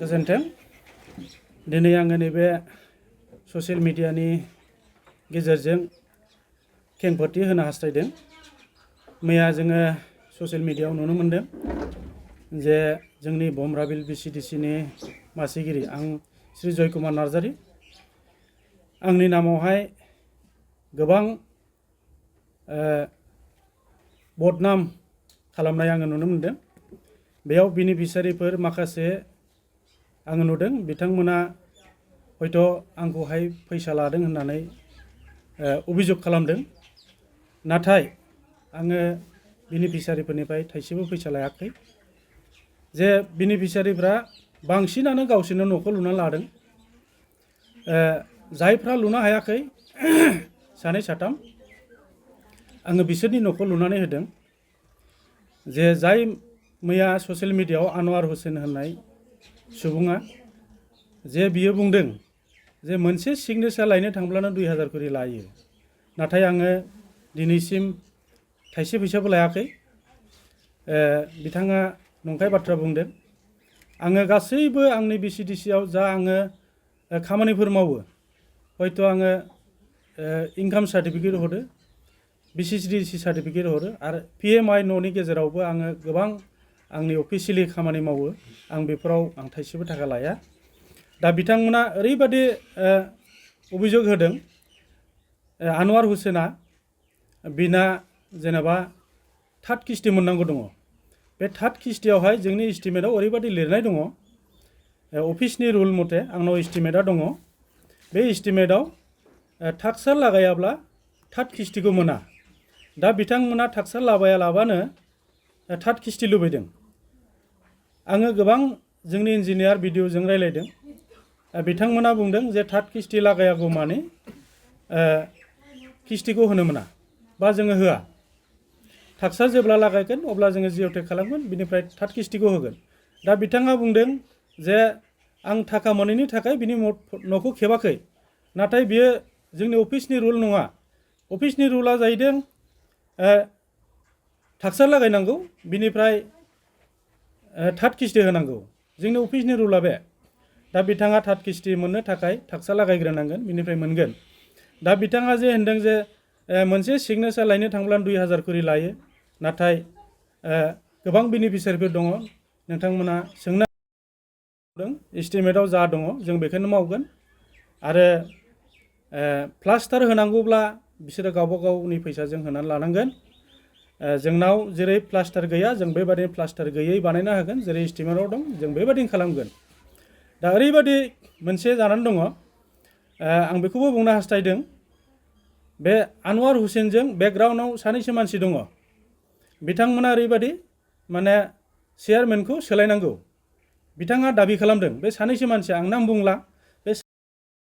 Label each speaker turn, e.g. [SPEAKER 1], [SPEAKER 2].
[SPEAKER 1] गोजोन्थों। दिनै आङो नैबे ससियेल मिडियानि गेजेरजों खेंफोरथि होनो हास्थायदों। मैया जोङो ससियेल मिडियायाव नुनो मोनदों जे जोंनि बमब्राबिल BCDCनि मासिगिरि आं श्री जयकुमार नार्जारी आंनि नामावहाय गोबां बदनाम खालामनाय आङो नुनो मोनदों। बेयाव बेनिफिसियारिफोर माखासे आङो नुदों बिथांमोना हयथ' आंखौहाय फैसा लादों होननानै अभियोग खालामदों। नाथाय आङो बेनिफिसियारिफोरनिफ्राय थाइसेबो फैसा लायाखै। जे बेनिफिसियारिफ्रा बांसिनानो गावसोरनो न'खौ लुना लादों। जायफ्रा लुनो हायाखै सानै साथाम आङो बिसोरनि न'खौ लुनानै होदों। जे जाय मैया ससियेल मिडियायाव आनवार हुसेन होननाय सुबुङा जे बियो बुंदों जे मोनसे सिगनेचार लायनो थांब्लानो 2000 करि लायो। नाथाय आङो दिनैसिम थाइसे फैसाबो लायाखै। बिथाङा नंखाय बाथ्रा बुंदों। आङो गासैबो आंनि BCDCआव जा आङो खामानिफोर मावो हयथ' आङो इनकाम सार्टिफिकेट हरो, BCDC सार्टिफिकेट हरो आरो PMI न'नि गेजेरावबो आङो गोबां आंनि अफिसियेलि खामानि मावो। आं बेफोराव आं थाइसेबो थाखा लाया। दा बिथांमोना ओरैबादि अभियोग होदों आनवार हुसेना बिना जेनेबा थार्ड किस्ति मोननांगौ दङ। बे थार्ड किस्तियावहाय जोंनि एस्टिमेटआव ओरैबादि लिरनाय दङ अफिसनि रुल मथे आंनाव एस्टिमेटआ दङ। बे एस्टिमेटआव थाक्सार लागायाब्ला थार्ड किस्तिखौ मोना। दा बिथांमोना थाक्सार लाबायालाबानो थार्ड किस्ति लुबैदों। आङो गोबां जोंनि इन्जिनियार BDOजों रायलायदों। बिथांमोना बुंदों जे थार्ड किस्ति लागायागौ माने किस्तिखौ होनो मोना बा जोङो होआ। थाक्सार जेब्ला लागायगोन अब्ला जोङो जिअ'टेक खालामगोन बिनिफ्राय थार्ड किस्तिखौ होगोन। दा बिथाङा बुंदों जे आं थाखा मोनैनि थाखाय बिनि न'खौ खेबाखै। नाथाय बियो जोंनि अफिसनि रुल नङा। अफिसनि रुला जाहैदों थाक्सार लागायनांगौ बिनिफ्राय थार्ड किस्ति होनांगौ। जोंनि अफिसनि रुला बे। दा बिथाङा थार्ड किस्ति मोननो थाखाय थाक्सार लागायग्रोनांगोन बिनिफ्राय मोनगोन। दा बिथाङा जे होनदों जे मोनसे सिगनेचार लायनो थांब्लानो 2000 करि लायो। नाथाय गोबां बेनिफिसियारिफोर दङ। नोंथांमोना सोंनो एस्टिमेटआव जा दङ जों बेखौनो मावगोन। आरो प्लास्टार होनांगौब्ला बिसोरो गावबा गावनि फैसाजों होनानै लानांगोन। जोंनाव जेरै प्लास्टार गैया जों बेबादिनो प्लास्टार गैयै बानायना होगोन। जेरै एस्टिमेटआव दं जों बेबादिनो खालामगोन। दा ओरैबादि मोनसे जानानै दङ आं बेखौबो बुंनो हास्थायदों बे आनवार हुसेनजों बेकग्राउन्डआव सानैसो मानसि दङ। बिथांमोना ओरैबादि माने चेयारमेनखौ सोलायनांगौ बिथाङा दाबि खालामदों। बे सानैसो मानसिया आं नाम बुंला